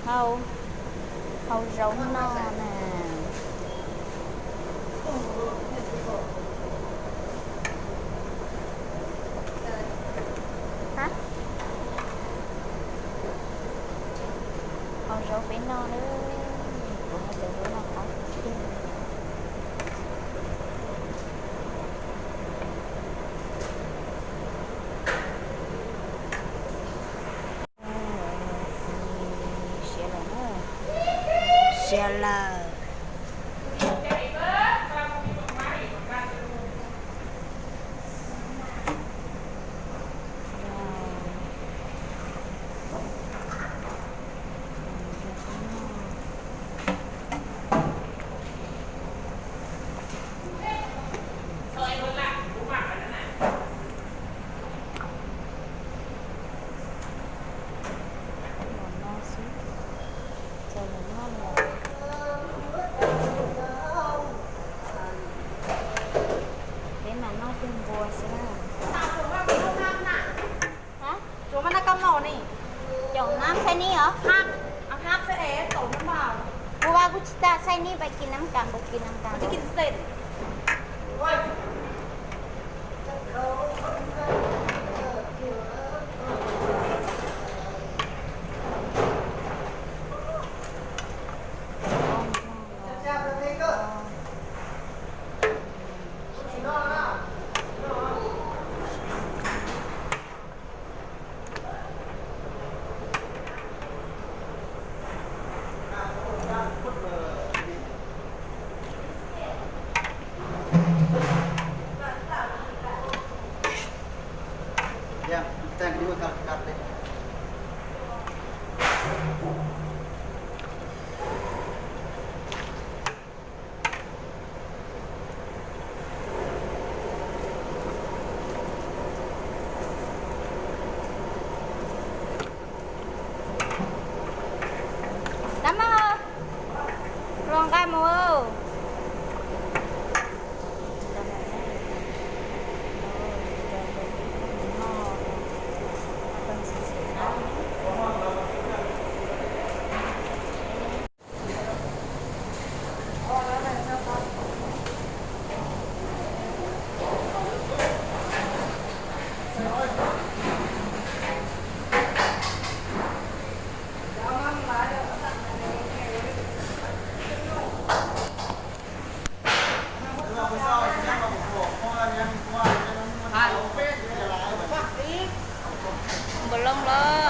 Hau, hau zaub noj na. Hau zaub peb noj na. Kuv hau cov zaub no qab tiag. Siav lawm na. Siav lawm. Peb mas noj tus npua xwb na. Hab, caum nab xaib nib os. Kuv vaj kuj tsis tas xaib nib, pais kis nab kas, npau kis nab kas. Dab mog, los nqa mus. Npaum loo los